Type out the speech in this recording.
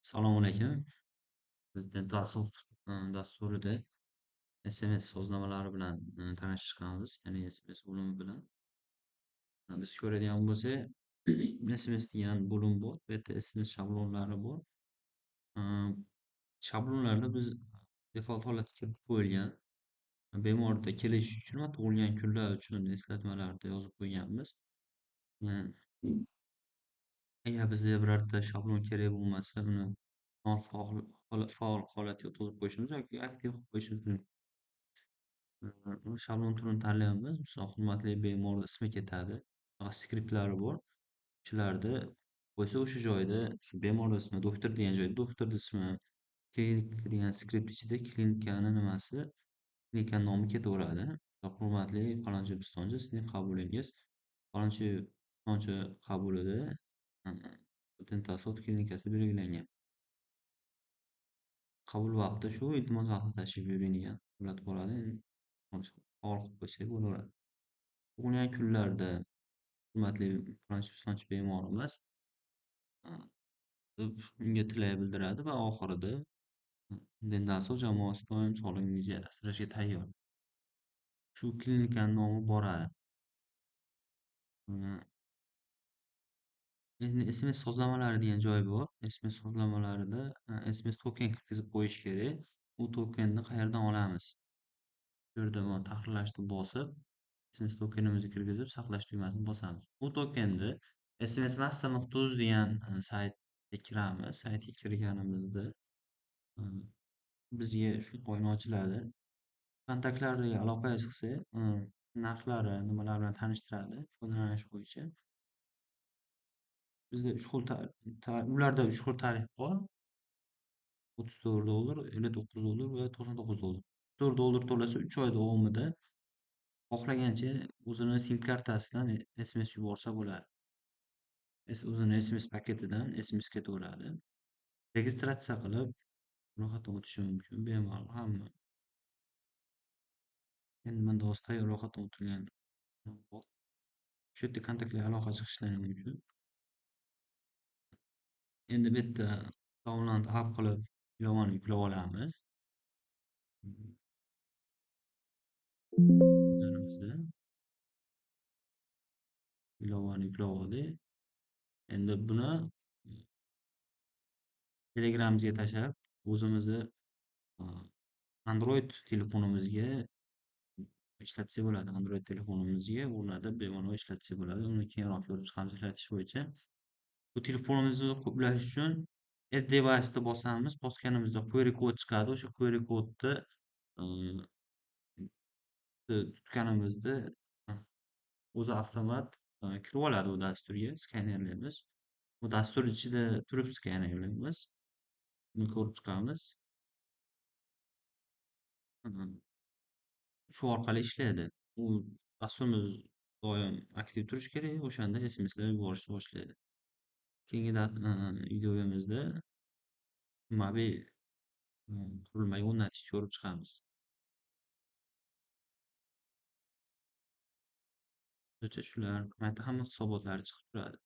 Assalomu alaykum. Biz Dentasoft dasturida SMS sozlamalari bilan tanishib chiqamiz, ya'ni SMS bo'limi bilan. Biz ko'radigan bo'lsak, SMS degan bo'lim bor, bu yerda SMS shablonlari bor. Shablonlarda biz default holatga kiritib qo'yilgan. Bemorda kelish uchun va tug'ilgan kunlar uchun eslatmalarda yozib qo'yganmiz. Agar bizga birorta shablon kerak bo'lmasa, uni faol holatga o'tkazib qo'yishimiz yoki aktiv qilib qo'yishimiz mumkin. Shablon turini tanlaymiz. Misol, hurmatli bemor ismi ketadi. Skriptlari bor. Shularni qo'ysa o'sha joyda bemor ismi, doktor degan joyda doktor ismi, klinik degan skript ichida klinikani nimasi, klinikani nomi ketaveradi. Hurmatli falonchi pistonchi, sizning qabulingiz falonchi pistonchi qabulida Dentasoft klinikasida belgilangan. Qabul vaqti shu, iltimos vaqtida tashrif buyuring degan holat bo'ladi. Faol qilib qo'ysak bo'laveradi. Tug'ilgan kunlarda hurmatli falonchi pistonchi bemorimiz deb unga tilak bildiradi va oxirida Dentasoft jamoasi doim sog'lig'ingizni asrashga tayyor. Shu klinikani nomi boradi. Endi SMS sozlamalari degan joy bor. SMS sozlamalarida SMS token kirgizib qo'yish kerak. U tokenni qayerdan olamiz? Shu yerda mana tahrirlashni bosib, SMS tokenimizni kirgizib, saqlash tugmasini bosamiz. U tokenni smsmaster.uz degan saytga kiramiz. Saytga kirganimizda bizga shunaqa oyna ochiladi. Kontaktlarga aloqaga chiqsak, narxlari nimalar bilan tanishtiradi, foydalanish bo'yicha. Bizda 3 xil ularda 3 xil tarif bor. $34, $59 va $99. $4 to'lasa 3 oy davomida xohlagancha o'zini SIM kartasidan SMS yuborsa bo'ladi. O'zini SMS paketidan SMS ketaveradi. Registratsiya qilib ro'yxatdan o'tishi mumkin bemalol hamma. Endi menda hozir tayyor ro'yxatdan o'tilgan bor. Shu yerda kontaktli aloqa chiqishlari mumkin. Endi bu yerda download app qilib ilovani yuklab olamiz. Ilovani yuklab oldik. Endi buni Telegramimizga tashlab, o'zimizni Android telefonimizga ishlatsak bo'ladi. Android telefonimizga o'rnatib bemalol ishlatsak bo'ladi. Uni keyinroq ko'rib chiqamiz ishlatish bo'yicha. Bu telefonimizni ulash uchun Add device'ni bosamiz. Bosganimizda QR kod chiqadi. O'sha QR kodni tutganimizda o'zi avtomat kirib oladi u dasturga, skanerlaymiz. Bu dastur ichida turib skanerlaymiz. Buni ko'rib chiqamiz. Shu orqali ishlaydi. U dasturimiz doim aktiv turishi kerak, o'shanda SMSlar yuborishni boshlaydi. Keyingi videomizda mobil qurilmaga o'rnatishni ko'rib chiqamiz. Shular, hamma hisobotlari chiqib turadi.